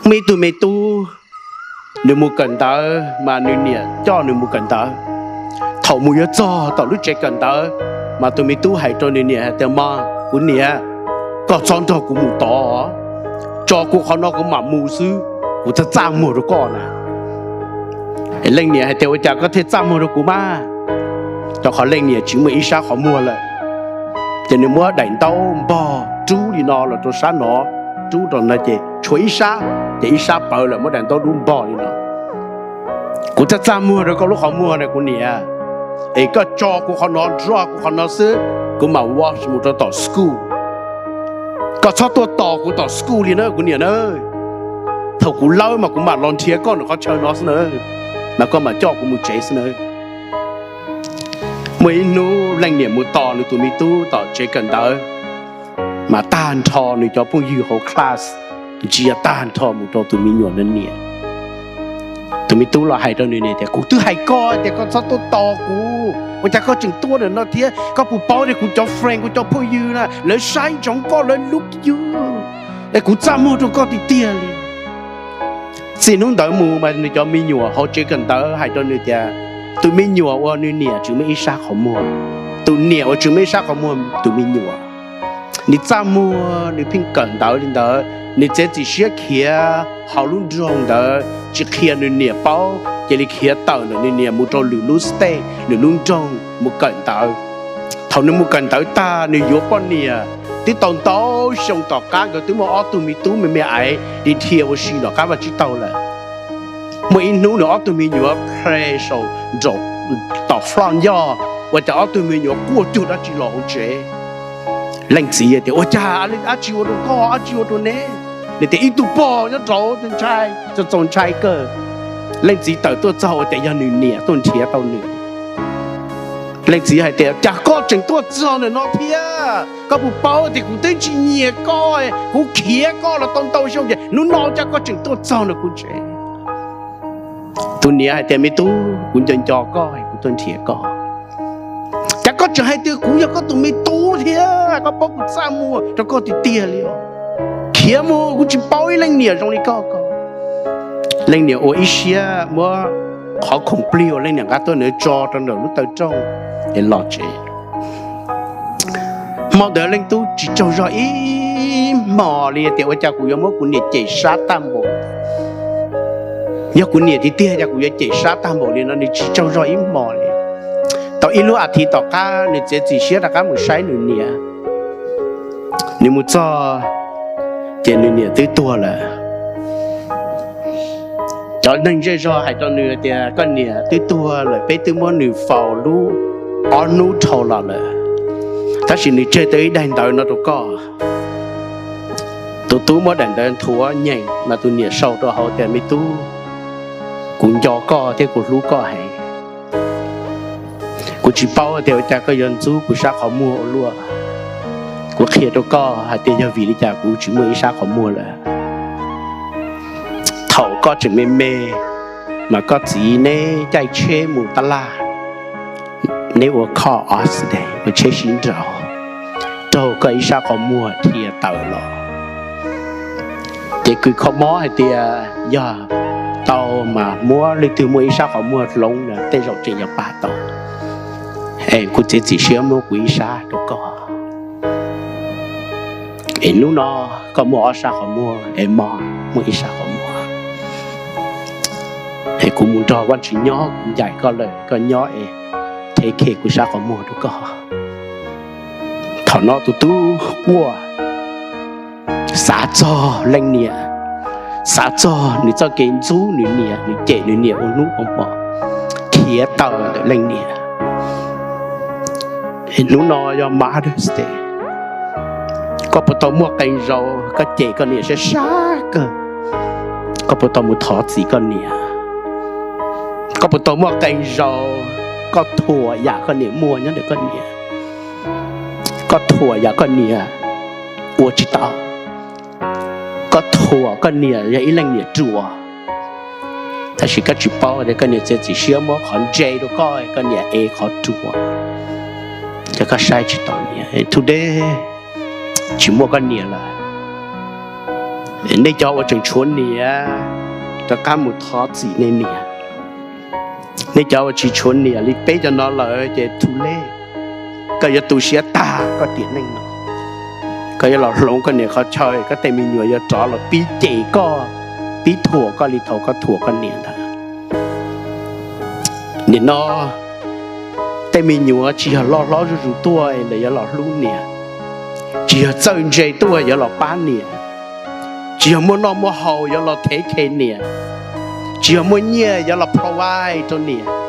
Muaj ib tug me tub, nws mus kawm ntawv mas nws niam coj nws mus kawm ntawv. Thaum mus yuav txog tom lub tsev kawm ntawv, mas tus me tub hais rau nws niam hais tias, Mog, kuv niam, koj txhob nrog kuv mus tod, tso kuv qhov no kuv mam mus xwb, kuv txaj txaj muag rau koj na. Leej niam hais tias, Ua cas koj thiaj txaj muag rau kuv mas? Rau qhov leej niam tsis muaj ib sab qhov muag lawm. Ces nws muab daim ntaub npog rub li no los rau sab no, rub rau no ces tshuav ib sab, ces ib sab pawv lawm, muab daim ntaub dub npog li no. Kuv txaj txaj muag rau koj lub qhov muag na kuv niam, es koj tso kuv qhov no, drop kuv qhov no xwb, kuv mam walk mus rau tom school. Koj txhob tuaj tos kuv tom school li na kuv niam na. Thaum kuv lawb mas kuv mam los nrhiav koj ntawm qhov chaw no xwb na, mas koj mam coj kuv mus tsev xwb na. Muaj ib hnub leej niam mus tos nws tus me tub tom tsev kawm ntawv, mas tag nrho nws cov phooj ywg hauv class ntsia tag nrho mus rau tus me nyuam no niam. Tus me tub los hais rau nws niam tias, Kuv twb hais koj tias koj txhob tuaj tos kuv, ua cas koj tseem tuaj ntawm no thiab? Koj puas paub tias kuv cov friend, kuv cov phooj ywg na, lawv saib ntsoov koj, lawv hlub yus, es kuv txaj muag rau koj tiag tiag li. Txij hnub ntawd mus mas nws cov me nyuam hauv tsev kawm ntawv hais rau nws tias, tus me nyuam uas nws niam tsis muaj ib sab qhov muag, tus niam uas tsis muaj ib sab qhov muag tus me nyuam. Nws txaj muag, nws pheej kawm ntawv li ntawd, nws txiav txim siab khiav hauv lub nroog ntawd tsis qhia nws niam paub, cia li khiav tawm ntawm nws niam mus rau lwm lub state, lwm lub nroog mus kawm ntawv. Thaum nws mus kawm ntawv tag, nws yuav poj niam twb tau ntau xyoo tom qab, nkawd twb muaj ob tug me tub me me aiv li dhia ua si tom qab Vajtswv tau lawm. Muaj ib hnub nws ob tug me nyuam play saum nraum tom floj ncoj, ua cas ob tug me nyuam quaj cuag dab tsi los hauv tsev. Leej txiv tias, Ua cas, dab tsi ua rau koj, dab tsi ua rau neb? Nws tias, Ib tug pog nyob rau ntshai, txaus ntshai kawg. Leej txiv tawm tuaj txog ua cas yog nws niam tuaj nrhiav tau nws. Leej txiv hais tias, Cas koj tseem tuaj txog ntawm no thiab? Koj puas paub tias kuv twb tsis nyiam koj, kuv khiav koj los tau ntau xyoo ces hnub no cas koj tseem tuaj txog ntawm kuv tsev? Tus niam hais tias, Me tub, kuv nco nco koj, kuv tuaj nrhiav koj. Cas koj tseem hais tias kuv yog koj tus me tub thiab? Koj paub kuv txaj muag rau koj tiag tiag li os. Khiav mus, kuv tsis paub ib leej niam zoo li koj ko. Leej niam ua ib siab muab qhov khoom plig uas leej niam nqa tuaj ntawd tso rau ntawm lub taw rooj es los tsev. Hmo ntawd leej tub tsis tsaug zog ib hmos li tias ua cas kuv yuav muab kuv niam cem sab tag npaum. Yog kuv niam tiag tiag cas kuv yuav cem sab tag npaum li no, nws tsis tsaug zog ib hmos li. Tau ib lub as thiv tom qab nws txiav txim siab rov qab mus saib nws niam. Nws mus txog ces nws niam twb tuag lawm. Cov neeg zej zog hais rau nws tias, Koj niam twb tuag lawm, peb twb muab nws faus lub ob hnub dhau los lawm, tab sis nws tseg tau ib daim ntawv no rau koj. Tus tub muab daim ntawv nthuav nyeem mas tus niam sau rau hauv tias, Me tub, kuv nco koj thiab kuv hlub koj heev. Kuv tsis paub tias ua cas koj yuav ntxub kuv sab qhov muag ua luaj. Kuv qhia rau koj hais tias yog vim li cas kuv tsis muaj ib sab qhov muag lawm. Thaum koj tseem me me, mas koj txiv neb caij tsheb mus tab laj, neb ua kho os ua tsheb sib nraus, raug koj ib sab qhov muag dhia tawm los. Ces kws kho mob hais tias yog tau mas muab leej twg muaj ib sab qhov muag hloov na tej zaum tseem yuav pab tau. Es kuv txiav txim siab muab kuv ib sab rau koj. Es hnub no koj muaj ob sab qhov muag, es mog muaj ib sab qhov muag. Es kuv mus nrog Vajtswv nyob, kuv ncaim koj lawm, koj nyob es take care kuv sab qhov muag rau koj. Thaum no tus tub quaj, xav txog leej niam, xav txog nws txoj kev ntxub nws niam, nws cem nws niam ua hnub ua hmo, khiav tawm ntawm leej niam. Hnub no yog Mother's Day, koj puas tau muaj qee zaus koj cem koj niam sab sab kawg? Koj puas tau mus thov txim koj niam? Koj puas tau muaj qee zaus koj thuam yam koj niam muaj nyob ntawm koj niam? Koj thuam yam koj niam ua tsis tau. Koj thuam koj niam yog ib leej niam ruam, tab sis koj tsis paub tias koj niam txiav txim siab muab qhov ntse rau koj, koj niam ev qhov ruam, ces koj saib tsis taus niam. Today tsis muaj koj niam lawm, Nej cov uas tseem tshuav niam, rov qab mus thov txim nej niam. Nej cov uas tsis tshuav niam li peb cov no lawm ces too late, koj yuav tu siab tag koj tiam neej no. Koj yuav los hloov koj niam qhov chaw, koj tej me nyuam yuav rov los pib cem koj, pib thuam koj li thaum koj thuam koj niam ntag. Nim no tej me nyuam tsis yog loj hlob zuj zus tuaj lawv yuav los hlub niam, tsis yog txawj ntse tuaj yuav los pab niam, tsis yog muaj noj muaj haus yuav los thev khe niam, tsis yog muaj nyiaj yuav los provide rau niam.